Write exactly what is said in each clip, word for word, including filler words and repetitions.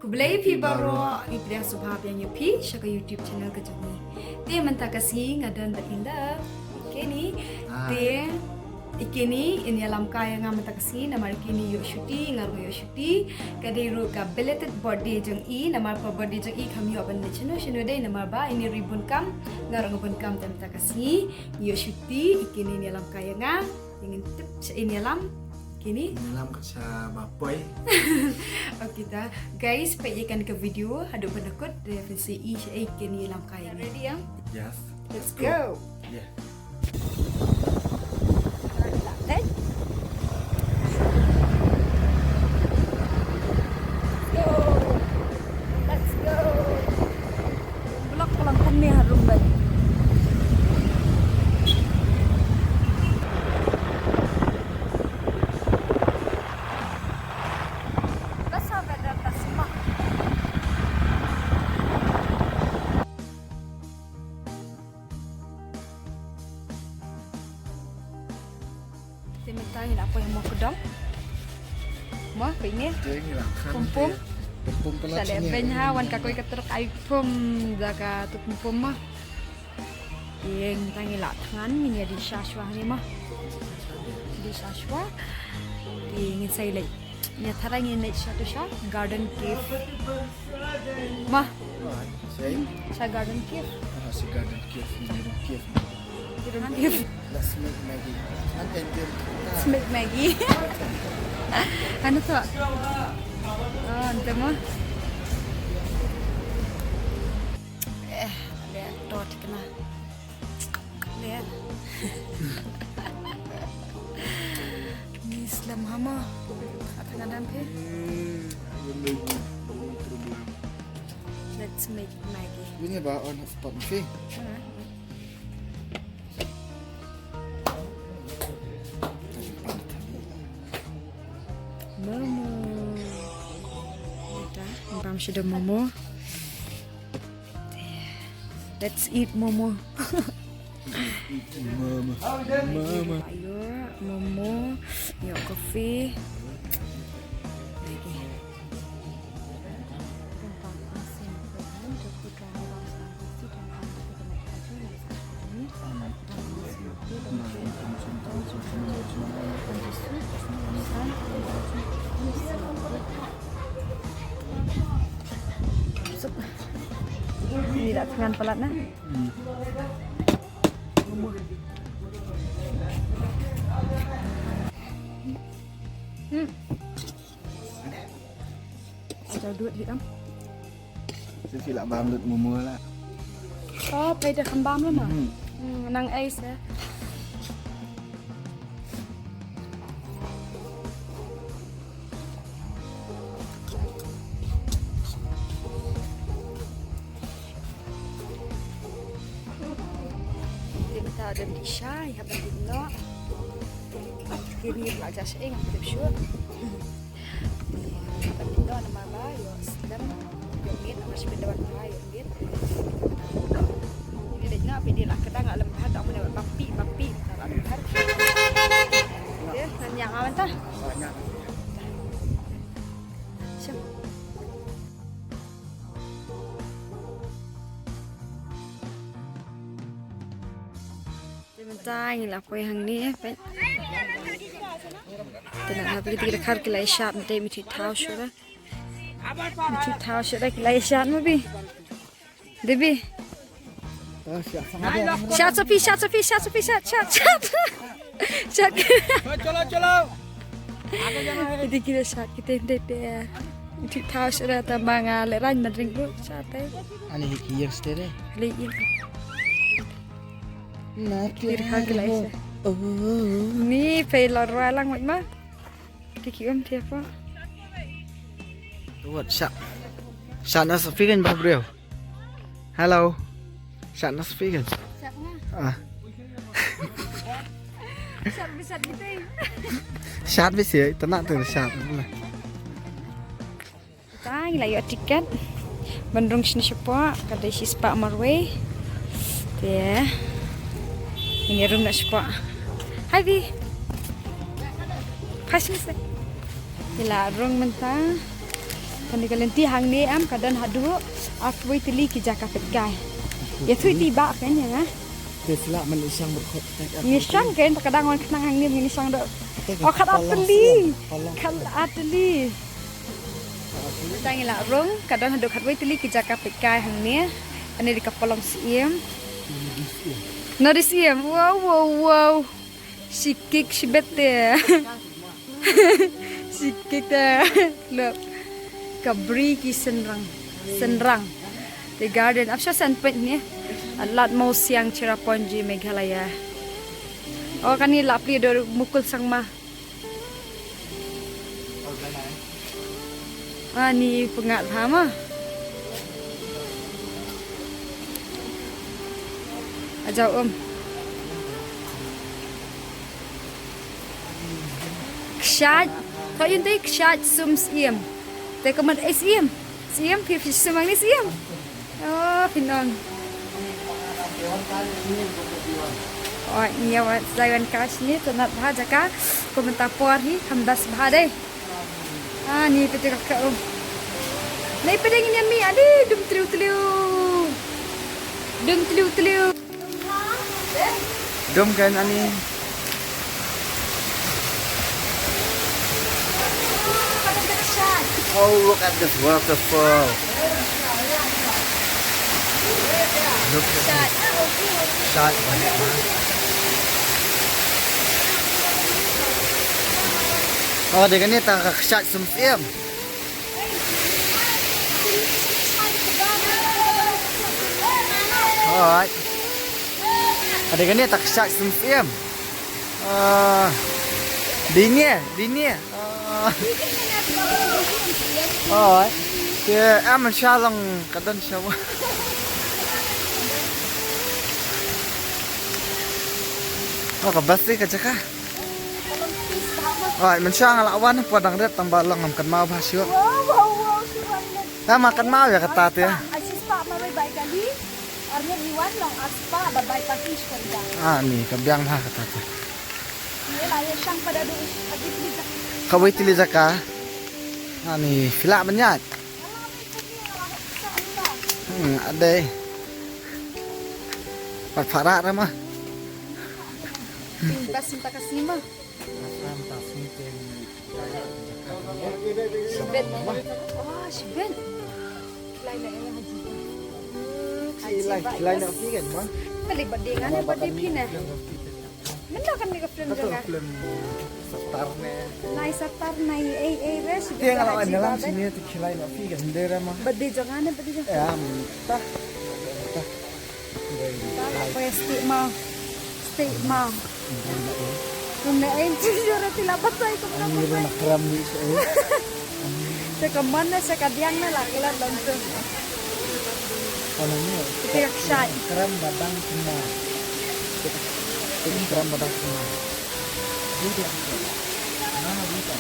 Khublei phi baroh, ngi pdiang sngewbha biang ïa phi sha ka YouTube channel ka jong ngi. Te mynta ka sngi nga don bad i Love, i Kenny. Te i Kenny in ïalam kai ïa nga mynta ka sngi namar i Kenny ïoh shuti, nga ruh nga ïoh shuti. Ka dei ruh ka belated birthday jong i, namar ka birthday jong i kam ïoh ban leit shano shano dei namar ba ine i bun kam, nga ruh nga bun kam. Te mynta ka sngi ngi ïoh shuti, i Kenny in ïalam kai ïa nga. Ngin tip sha ine i ïalam. Kenny? Ine i ïalam ka sha ba poi. Okay ta. Guys, peit ïa kane ka video haduh ban da kut, te phin sa ïohi shaei i Kenny i ïalam kai ïa nga. Ready, ya? Yes. Let's go. Yeah. Let's go. Let's go. Blok ka long kumne ha Rumbet. Basa beda tasma. Te mynta ngi la poi ha Mawkdong. Mo, peit ne. Te ngi la khan. Pum pum. Te pum pum pala. Sa leh sini. Beiñ ha, wan ka koi ka trok ai pum, da ka tu pum pum mo. Te mynta ngi la thngan, ngin ïa dih sha shuwa hangne mo. Dih sha shuwa. Te ngin sa ïaleit. Ïa tharai ngin leit sha tu sha Garden Cave. Ma. Sha Garden Cave. Ah, sha Garden Cave, Garden Cave. Garden Cave. Let's make Maggi. Let's make Maggi. Ano to? Oh, ante mo. Eh, ada to tikna. Lihat. Ni slem hama. Ata ngadan phi? Let's make Maggi. Ini ba on hotspot phi? Momo. Ita, bam sudah momo. Let's eat momo. Momo. Momo. Ayo, momo. Ïoh coffee. Lagi. Ni dah tengah palat nah. Hmm. Ajar dut hi am. Sisi lah bam dut momo lah. Oh, pai dah kembam lah mah. Hmm. Hmm, nang ais ya. Te mynta don dih sha, ïa ban dih noh. Kine la ja sha ing, tip shuh. Ban dih noh namar ba ïoh slem, ïoh miet, namar shiphew da wan ba ïoh miet. Ini dei nga phi dei la kdang nga lem bha, tang mynne bampi, bampi, ta la lem bha. Ye, ngan ïa nga mynta. Shem. Te mynta ngi la poi hangne, peit. Te na ha peit ki dkhar ki la ïa shad, te mi thik thaw shuh. Mi thik thaw shuh ki la ïa shad mo bi. Debi. Shad Sophie, shad Sophie, shad Sophie, shad, shad, shad. Shad. Chalo, chalo. Iti kira shad kita inde te. Iti thaw shuh ta ba nga lehrain na ring bu shad te. Ani hi ki yang stere. Le yang. Na kira kira kira. Oh. Ni pei la rwa lang wait ma. Tiki um tiapa. Tuat shad. Shad na Sophie kan ba briew. Hello. Shad na Sophie kan. Shad nga. Ah. Shad bisa kita. Shad bisa, tana tu shad. Tang la ïoh tiket. Ban rung shane shapoh, ka dei shispah marwei. Te. Ngin ïa rung na shapoh. Hai bi. Pas ni se. Ila rung mynta. Kane ka lynti hangne em ka don haduh arphew tylli ki jaka peit kai. Ïathuh ïa i bah kan ïa nga. Te sla man i shang berkhot. Ngi shang kan, ta ka dang wan khnang hangne ngi shang doh. Oh, khatar tylli. Khatar tylli. Tang ïa la rung ka don haduh khatwei tylli ki jaka peit kai hangne. Kane dei ka palong siem. Na dei siem. Wow, wow, wow. Shi kik shibet te. Shi kik te. Look. Ka bri ki synrang. Synrang. The garden. Ap sha Sand Point ne. Lad Mawsiang, Cherrapunji, Meghalaya. Oh, kane la pli do Mukul Sangma. Ani pyngngad bha ma. Ajaw um. Kshaid. Thok ïa te kshaid sum siem. Te ka mut ai siem. Siem phi phi sum ang ni siem. Oh, pynong. Oh, ïa wat Zion Cash ni, tynnat bha jaka. Kumta por hi, kham das bha dei. Ah, ni pete ka ka um. Nei pete ngin ïa mi, adi, dum tliu tliu. Dum tliu tliu. Dum kan ani. Oh, look at this waterfall. Look at this. Shot. Oh, dei kane ta ka shot sum siem. Alright. Dei kane ta ka shot sum siem. Ah. Dei ne, dei ne. Ah. Alright. Te am shalong ka don shawa. Oh, ka bas dei ka jaka. Alright, mynshuwa nga la wan, poi dang rit tang ba long ngam kynmaw bha shuh. Wow, wow, wow, shuh wan. Nga ma kynmaw ïa kata te. Ai shisha ma bai bai kali. Arngut ngi wan long ar spah ba bai pati shkor ïa. Ah, ni ka biang bha kata te. Ni la ïa shang pada du agi tylli jaka. Kawei tylli jaka. Ah, ni phi lah ban ïaid. Hmm, adei. Pat pharak ra ma. Bas mynta ka sngi ma. Shibit. Oh, shibit. Lai na ïa haji. Haji lai, ba lai na ïa phi kan ma. Balik birthday nga ne, birthday phi ne. Mynta kan ni ka film jong nga. Film Satar ne. Nai Satar nai ei ei re. Shibit. Te nga la wan dalam sini te khilai na phi kan dera ma. Birthday jong nga ne, birthday jong nga. Ya, mynta. Mynta. Apa ya, stick ma. Stick ma. Kum ne ai jujur ti la batai kum na. Ni na kram ni se. Se ka man na se ka diang na la kelar long tu. Ano ni? Kita yak shai. Kram badang semua. Kram badang semua. Dia dia. Mana dia?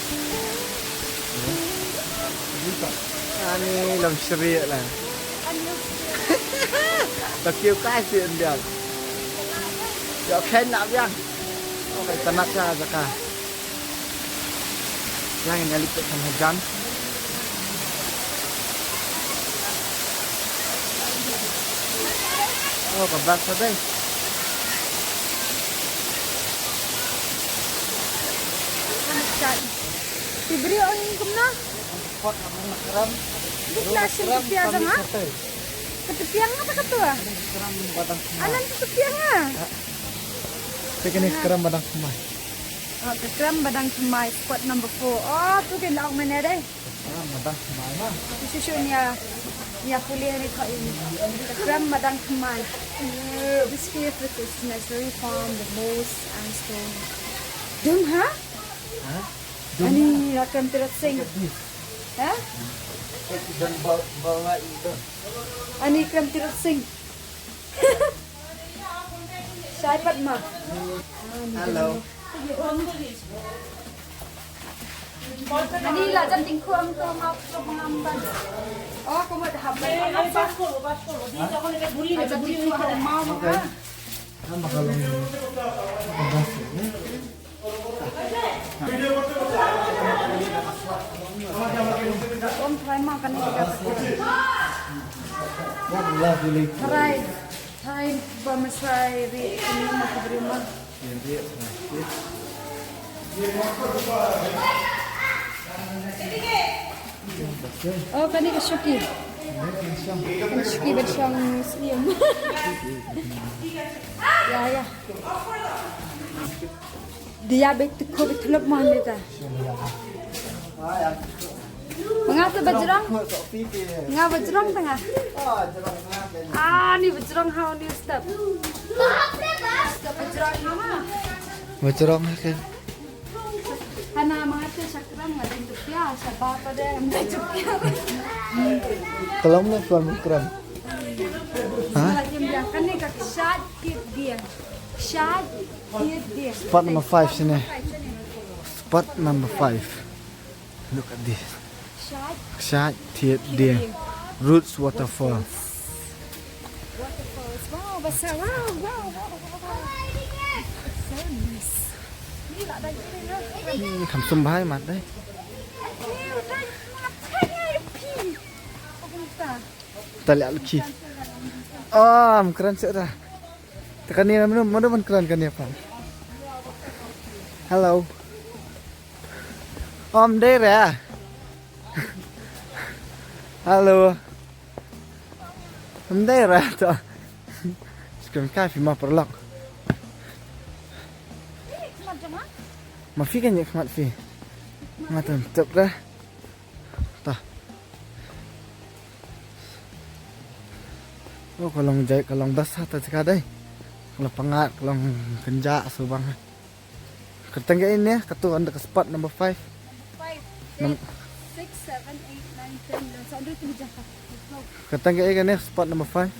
Ani long shri la. Tokyo kai si endiang. Yo ken na biang. Okay, tanat sa jaka. Yang ini lipit sama hujan. Oh, kebas deh. Ti bri ong kumno? Pot nak kram. Buk na sim kram, kepia kami sama ha? Sate. Kepia nga tak ketua. Kram badang semai. Anan tu kepia nga. Teknik kram badang semai. Oh, kram badang semai, spot number four. Oh, tu kan ong mene deh. Kram badang semai ma. Tu susu nia, nia pulih ni kau ini. Kram badang semai. This cave with its natural form, the moss and stone. Dum ha? Ha? Ani rakam tirat sing. Ha? Dan bawa, bawa itu. Ani kram tirat sing. Shai pat ma. Hello. Ani la jan ding khuang to ma to ngam ban. Oh, ko ma da hab. Ai, pas ko, pas ko. Di ta ko ne buri ne. La jan ding khuang ma ma. Nama kalau ini? Pedas ini. Om Try ma kane ka. What lovely. Try. Try ba masa ri ini ma ka beri ma. Yang dia. Oh, kane ka shuki. Kan shuki ban shong siem. Ya, ya. Dia bet ko bet lop ma neta. Nga ta bajrong. Nga bajrong ta nga. Ah, ni bajrong ha ni step. Step bajrong ha ma. Bajrong ha kan. Hana ma ta shakram nga dang tu pia, shaba pa de nga dang tu pia. Kalam na suan kram. Ha? Lagi dia kan ni ka shad kit dia. Shad kit dia. Spot number five sini. Spot number five. Look at this. Shad. Shad thied dia. Roots waterfall. Waterfalls. Wow, basa. Wow, wow, wow, wow, wow. So nice. Ni la dai ni na. Hmm, kham sum bhai mat dai. Ni la dai mat dai. Phi. Apa kita? Ta leh lukhi. Ah, mkran seh ra. Ta kane na mano, mano ban kran kane pa. Hello. Om dei ra. Hello. Om dei ra to. Skem kai phi ma paralok. Ma phi kan ïa khmat phi. Ma tan tep ra. Ta. Oh, ka long jai, ka long bas ha ta jaka dei. Ka long pangat, ka long kynjah, so bang. Kyrteng ka ine, ka tu under ka spot number five. Five, Num- six, seven, eight, nine, ten, eleven. So, under tu jaka. Let's go. Kyrteng ka ine, spot number five.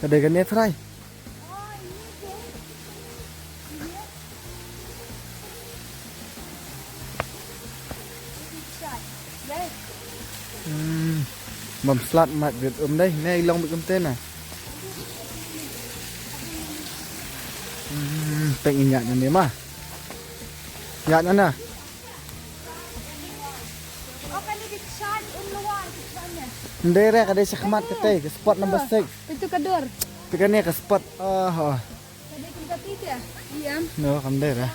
Ka dei kane trai. Hmm. Bam slat mat bit um dei, ne long bit um te na. Hmm, peng in ïa ne ma. Ïa na na. Ndei re ka dei shakhmat ka tei, ka spot number six. Itu ka dur. Pika ne ka spot. Ah, ha. Ka dei kum ka ti te. Ïam. No, kam dei re.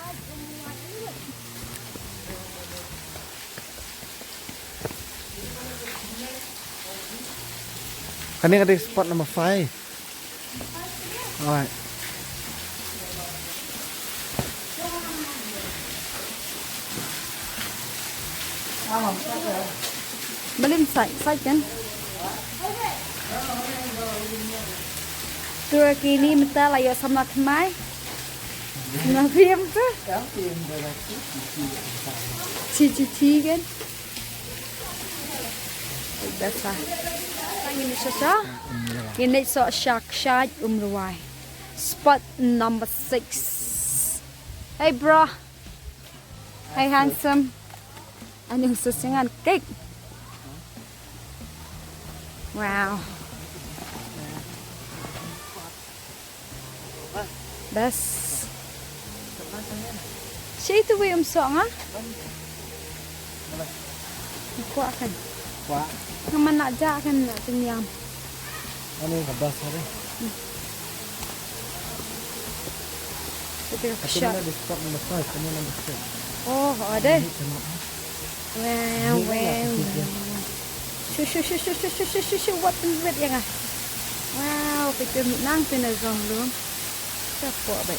Kane ka dei spot number five. Alright. Balin side, side kan. Tu kini mata la ïa samla tmai. Na phim tu. Chi chi chi kan. Basa. Ngin sa sa. Ngin sa shak shak um ruwai. Spot number six. Hey bro. Hey handsome. Ani khusus dengan cake. Wow. Bas. Shi tu wi um sok nga? Kwah kan. Kwah. Nga man nak jak kan nak kenyang. Ani ka bas hari. Kita ka shot. Kena di spot number five, kena number six. Oh, ada. Ini kena. Wow, wow, wow. Shu shu shu shu shu shu shu shu shu wat pynwit ïa nga. Wow, phi tu nang phi na zong lu. Chapoh bai.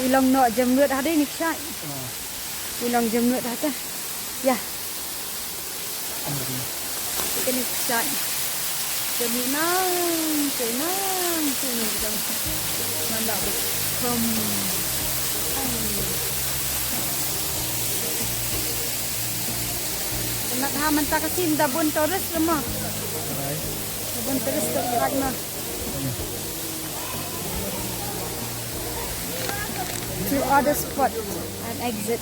I long noh jemrut hadi ni kshai. I long jemrut hata. Ya. Phi ni kshai. Kami nang, kami nang, kami nang. Nanda bekom. Nak ha mynta ka sien da bun tourist lama. Da bun tourist tu kat ma. To other spot and exit.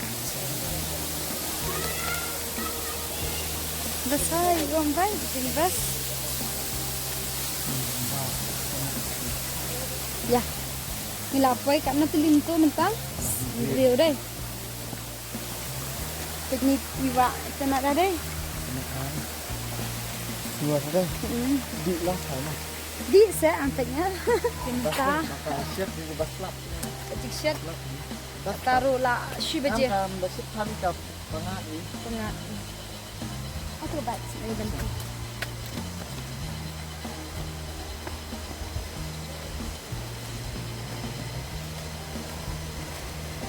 Bas hai, rom bai, bas. Ya. Ngi la poi katno tylli mynta mynta. Briew dei. Picnic iwa tena da dei. Suar dei. Hmm. Di lang sana. Di se antek nya. Mynta. Maka siap di bas lap. Cik siap. Taruh la shi baje. Am, am, da shi than ka panga ni. Panga. Aku bat sih dari bentuk.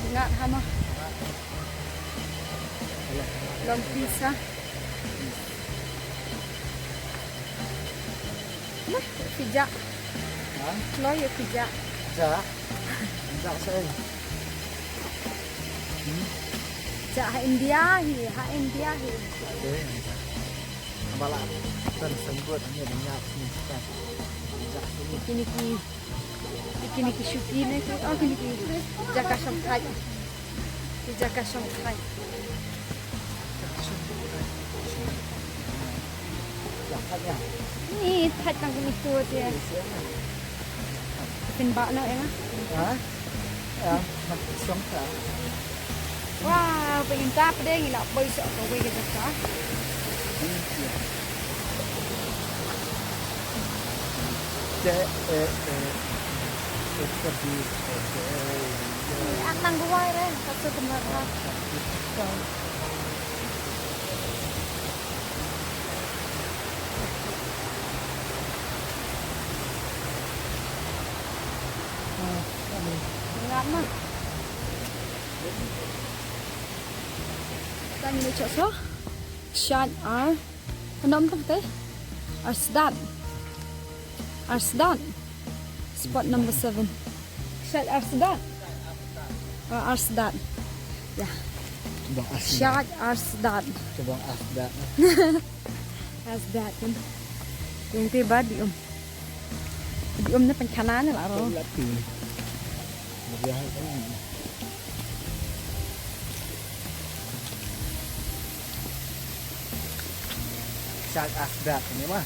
Ngat hama. Long pizza. Nah, pizza. Ha? Lo ya pizza. Ja. Ja sa. Hmm? Ja ha India hi, ha India hi. Okay. Bala tan senggot ni banyak ni kan. Ja sini. Kini ki Kini ki shuki ne ki, oh, kini ki jaka shongthait. Ki jaka shongthait. Ni thait tang kini tu te. Pynbah noh ïa nga. Ha? Ya, nak shongthait. Wah, pynban ta pdeng ila poi sa kawei ka jaka. Te, eh, eh, eh, eh, eh, eh, eh. Ang nang guwai re, kaso kemara. Ngam ah. Tang ini cok so. Shad Ar. Pendam tu te. Arsdat. Arsdat. Spot number seven. Shad Arsdat. Ah, Arsdat. Ya. Coba Arsdat. Shad Arsdat. Coba Arsdat. Arsdat kan. Yung tiba di um. Di um na pengkana na la ro. Lati. Meriah kan. Shad Arsdat ni mah.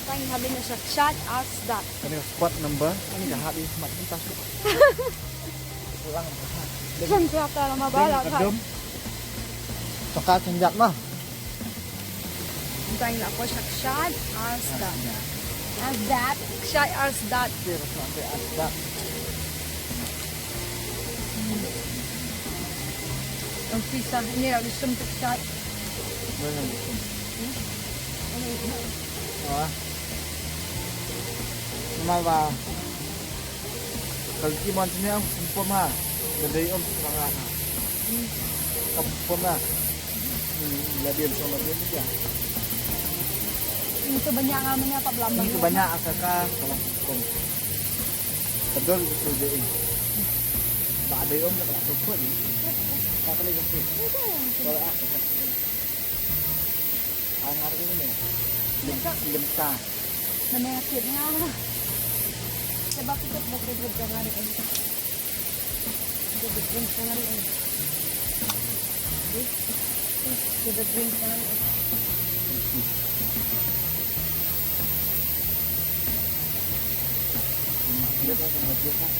Tang habis na shad, Shad Arsdat. Kani spot number, kani ka hap i mat mynta. Pulang. Kan siapa nama bala kan. Dum. Coklat senjat mah. Tang la poi shad, Shad Arsdat. Arsdat. Shad Arsdat. Okey, rasa sampai Arsdat. Ang pisa, ini lah, gusto mo pisa. Ano, gusto mo? Hmm? Ano, gusto mo? Ah. Normal ba? Kalau di mo sini ang kumpul ha. Gede om semangat ha. Hmm. Kumpul ha. Hmm, jadi ang sama dia juga. Itu banyak namanya apa belum? Ini banyak asal ka kalau kumpul. Kedul gitu je. Ba ada om tak kumpul ni. Tak boleh kumpul. Kalau ah. Ang ngar ko ne. Lim, limsa. Mana kit nga. Sebab kita bukan berjalan ni. Kita berjalan ni. Kita berjalan ni. Kita akan berjalan.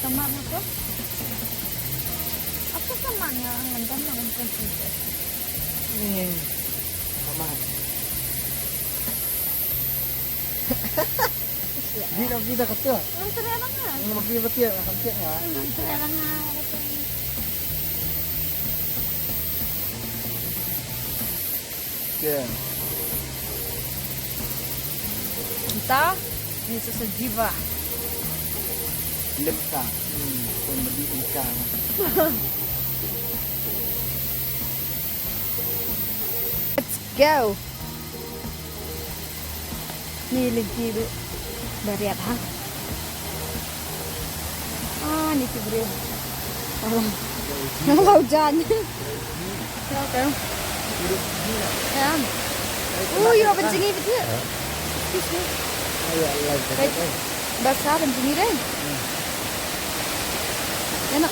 Tomat na to? Apa tomat nga ngan dam na ngan konfuse. Ni tomat. Bida bida kata. Ang tara lang nga. Ang mabi bati ang kanta nga. Ang tara lang nga. Okey. Enta, ni sa sa jiva. Limsa. Hmm, pun beli limsa. Let's go. Ni lynti ruh ba riat ha. Ah, ni ki briew. Nang lau jan. Okey. Em. Ui, ïa ban jngi beit. Excuse me. Basa ban jngi dei. Ïa na.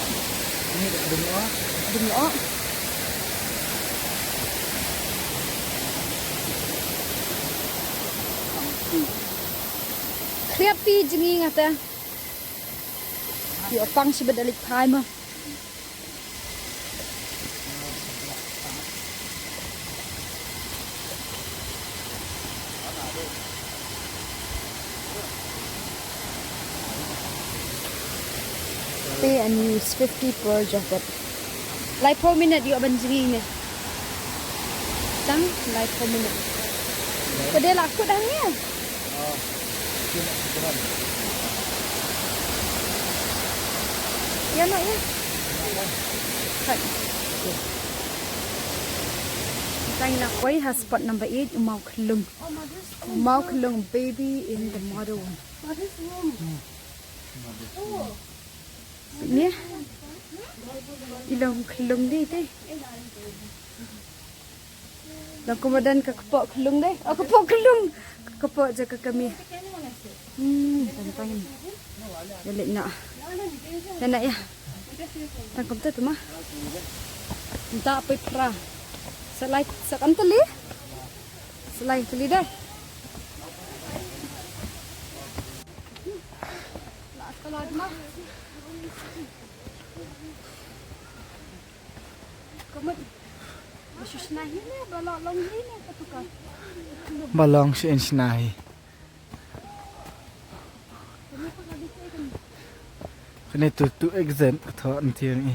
Dum noh. Dum noh. Khriat pi jngi nga te. Ïoh pang shi bad da leit phai ma. Pay and use fifty per jacket. Laiphew minit ïoh ban jngi ne. Tang laiphew minit. Ka dei la kut hangne. Ïa noh ïa. Hai. Tang ïa na poi ha spot number eight, u maw khlung. U maw khlung, baby in the mother womb. Ni. I long khlung dei te. Long kumba don ka kpoh khlung dei. Oh, kpoh khlung. Ka kpoh ja ka kmie. Hmm, tang tang. Ïa leit noh. Ïa noh ïa. Tang kumta tu ma. Nta poi phra. Sa lai sa kan tylli. Sa lai tylli dei. Ba long sha ïing shna hi. Kane tu tu exam ka thoh ntiang i.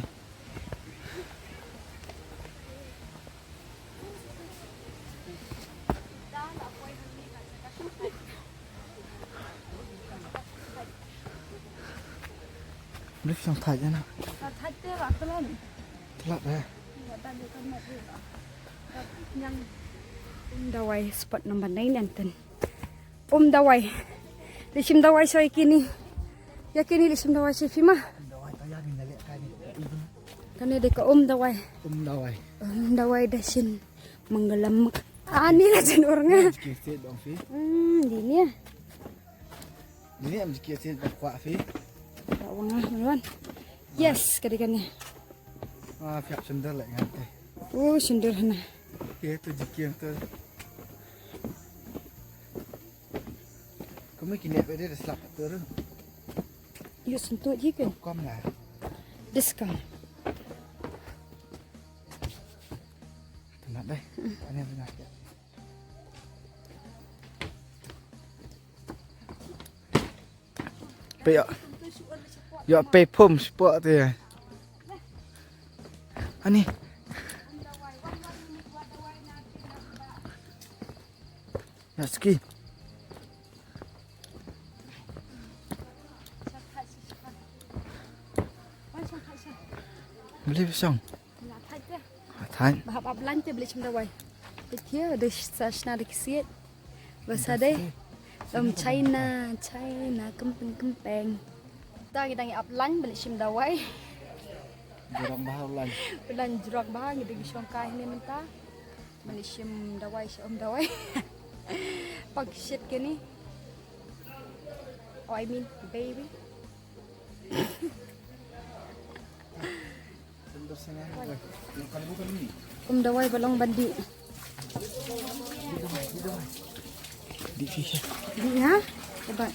Blip shong thait na. Thait te la tlan. Tlat eh. Dawai spot number nine and ten. Um dawai. Leit shim dawai sha ïa kine. Ïa kine leit shim dawai sha phi ma. Kane dei ka um dawai. Um dawai. Um dawai da shin mangalam. Ani la jen ur nga. Ki sit dong phi. Hmm, di ni. Di ni am ki sit dong kwah phi. Ka wang ah, Wan. Yes, ka dei kane. Ah, phi ap sendal leh ngan te. Oh, sendal hana. Ke tu jikiang tu. Kami kini apa dia dah slap tu. Ïoh sngewthuh hi keiñ. Kam la. Discount. Tynat dei. Ani tynat ïa. Pei ïa. Ïa pei phum spot te. Ani. Ïa ski. Beli besong. Thait. Ba hap ap line te beli shim dawai. Te kia de sa shna de kisiet. Ba sa de. Dom China, China, kempeng, kempeng. Ta ngi dang ap line beli shim dawai. Jrong ba line. Line jrong ba ngi de shong kai ni mynta. Beli shim dawai, shim dawai. Pak shit kini. Oh, I mean, baby. Um dawai ba long ban dih. Dih shisha. Dih ha? Coba.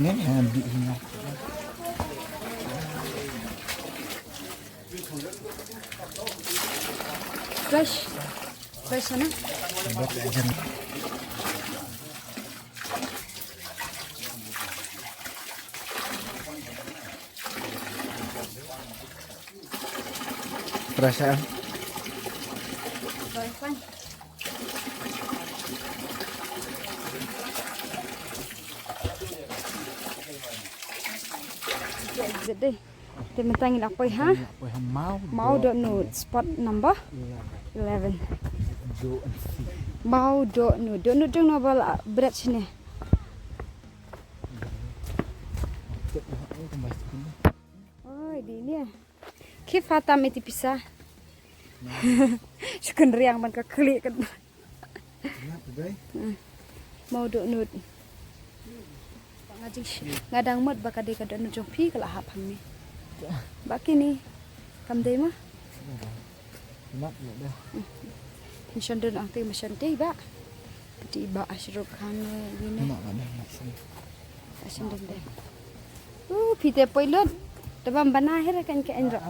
Ini ha, dih shisha. Fresh. Fresh na? Perasaan. Perasaan. Exit dei. Te mynta ngi la poi ha? Ngi la poi ha Mawdohnud. Mawdohnud, spot number eleven. Dohnud. Mawdohnud. Dohnud jong no ba la bret shine. Oi, di ni. Ki fata meti pisa. Shukun riang ban ka klik kan. Mawdohnud. Nga jing shi-, nga dang mut ba ka dei ka dohnud jong phi ka la hap hangne. Ba kini kam dei ma? Pynshon don ang te ma shon te ba. Ti ba Shah Rukh Khan ne, ine. Ma, ma, ma, ma, sini. Asin dum dum. Uh, phi te poi lut. Te bam bana her kan ke enro.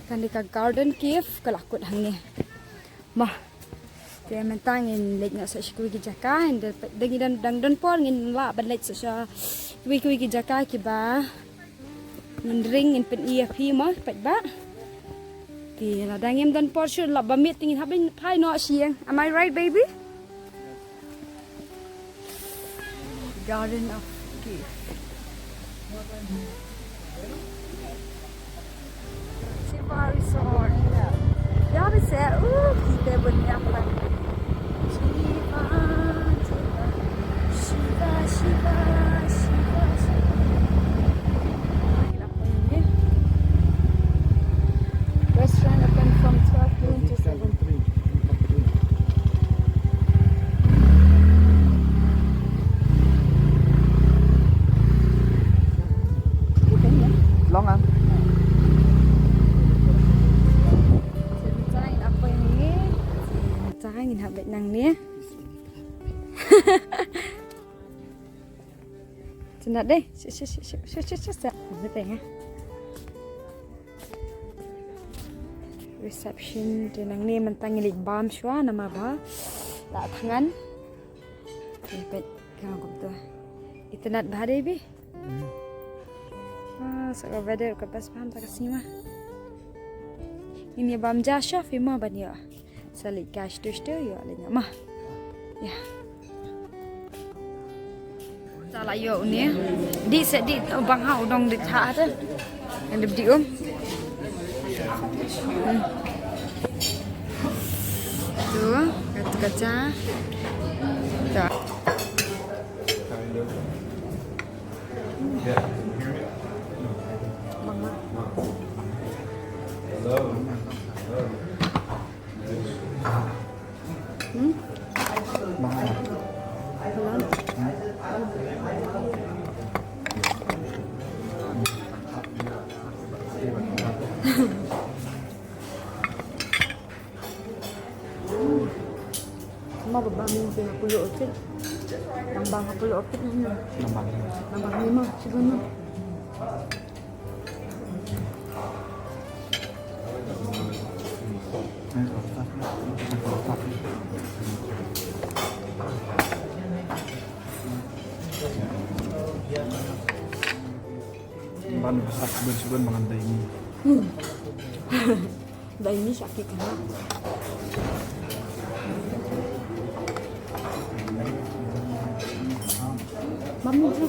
Kan di ka Golden Cave ka la kut hangne. Ma. Te mynta ngin leit noh sa sha kiwei ki jaka, ngin da, da ngi dang, dang don por ngin lah ban leit sa sha kiwei kiwei ki jaka kiba ngin ring, ngin pyni ïa phi mo, pat ba. Te lada ngim don por shuh lah ba miet te ngin hap ban phai noh sha ïing. Am I right, baby? Garden of Gift. Shiva Resort. Ïa, bise, uh, kita bun ïa, Shiva, Shiva, Shiva, Shiva, Shiva. Restaurant open from twelve noon to seven. Long ah. Sa ngin hap beit nangne. Sa nat dei. Sa, sa, sa. Sa teng ah. Reception te nangne mynta ngi leit bam shuwa namar ba la thngan. Te peit ka kumta. Itynnad bha dei bi. Ah, sa ka weather ka best bha mynta ka sngi ma. Ngin ïa bam ja sha phi ma ban ïoh. Sa leit ka shtu shtu ïoh leit ma. Ïa. Sa la ïoh une. Dih se dih, bang ha u dong dih tha te. Ngan dep dih um. Hmm. Tu, kata kata. Tu. Bang ma. Hmm? Belum. Ma ba bam ïa ka pulu orchid. Nang bam ka pulu orchid ni. Nang bam. Nang bam ni ma, sibun ma. Ban besar sibun-sibun mangan dai ni. Hmm. Dai ni sakit kan. Mami tu,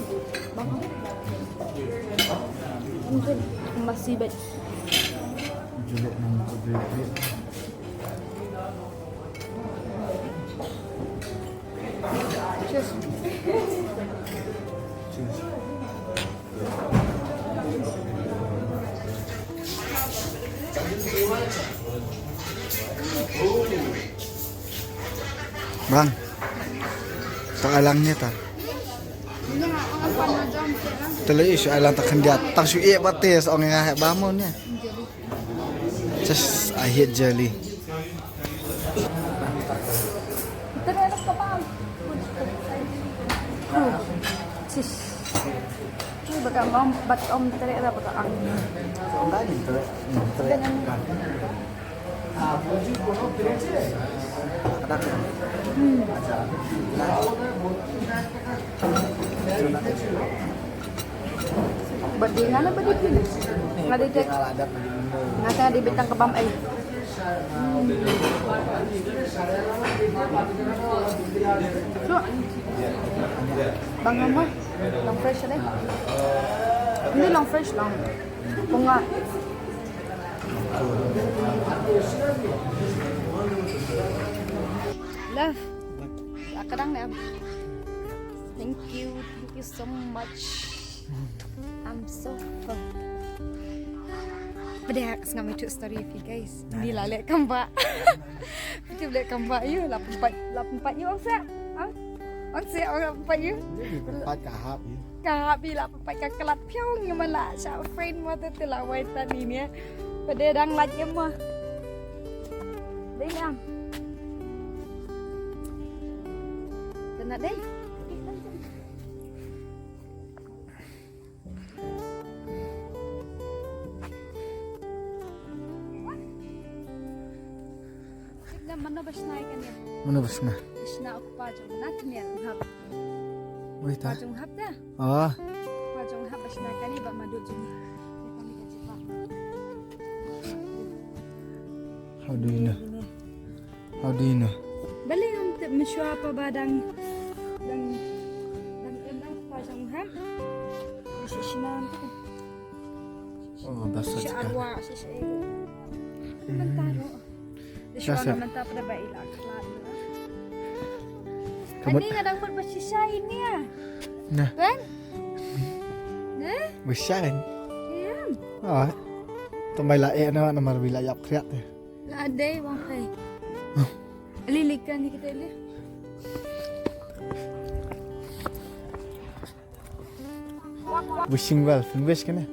mami. Mungkin masih baik. Juluk nang juluk. Cheers. Cheers. Bang. Ta alang ne ta. Te lei shu alang ta khyndiat. Ta shu ïeh ba te sa ong nga heh ba mo ne. Just, I hate jelly. Sis. Ni baka mom, bat om tere ra baka ang. Hmm. Bad di ngana bad di pin. Nga di dek. Nga sa di bitang kebam ai. Hmm. So, bang ngam long fresh deh. Ini long fresh long. Bunga. Love. Kadang deh. Thank you, thank you so much. I'm so full. Bad ka sngew ïa ka story of you guys. Ni la leh kamba. Kita leh kamba ïa la pempat, la pempat ïa ong sa. Ong sa ong la pempat ïa. Ni pempat ka hap ïa. Ka hap ïa la pempat ka kelat piang ïa mala sha friend mata te la wai tani ni. Bad dang lait ïa ma. Dei am. Kena dei. Mano ba shna ïa kane? Mano ba shna? Shna u kpa jong Nathaniel, hap. Wait, kpa jong hap da? Ah. Kpa jong hap ba shna ïa kane ba madu jong. How do you know? How do you know? Balei ngam tip, mynshuwa pa ba dang, dang, dang em dang kpa jong hap. Shi shna tu. Oh, basa shi arwa, shi shi. Mynta ro. Shi mynta pada ba ila khlad. Ani nga dang mut ba shisha ini ah. Nah. Kan? Nah? Ba shisha kan? Iya. Ah. Tumbai la eh na namar bila yap kriat eh. La dei wang hai. Lili kan ni kita ni. Wishing well, fin wish kane?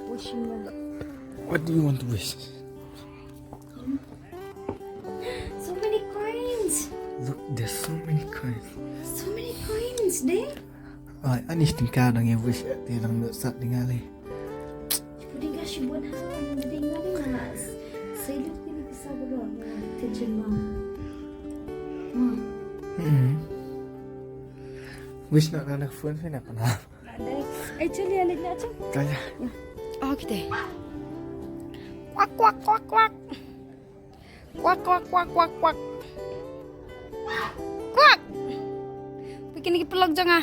Wishing well. What do you want to wish? So many coins. Look, there's so many coins. So many coins, dei. Ai, ani shting ka dang ïa wish eh, te dang lut sat ding ali. Puding ka shibun ha, ding ali na. Sai lut kini ka sabro na kitchen ma. Ma. Hmm. Wish na na phone phone na kana. Actually, I like that. Kaya. Oh, kita. Kwak, kwak, kwak, kwak. Kwak, kwak, kwak, kwak, kwak. Kwak. Bikin lagi pelak janga.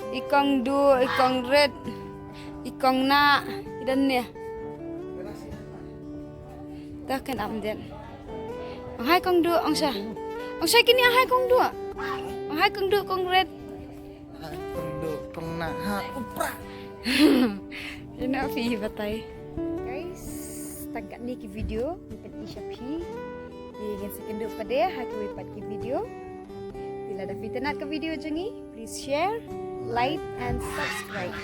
Ikong du, ikong red, ikong na, idan ni. Dah kan am den. Ang hai kong du, ang sha. Ang sha kini ang hai kong du. Ang hai kong du, kong red. Kong du, kong na, ha, upra. Ina phi batai. Guys, tang katne ki video, ni pen isha phi. Ni gen second du pada, ha ki wi pat ki video. Phi lada phi tynat ka video jong ngi, please share, like and subscribe.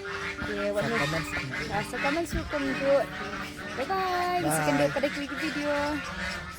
Okay, what else? Sa comment suk kumjuh. Bye bye. Bye. Second du pada ki wi ki video.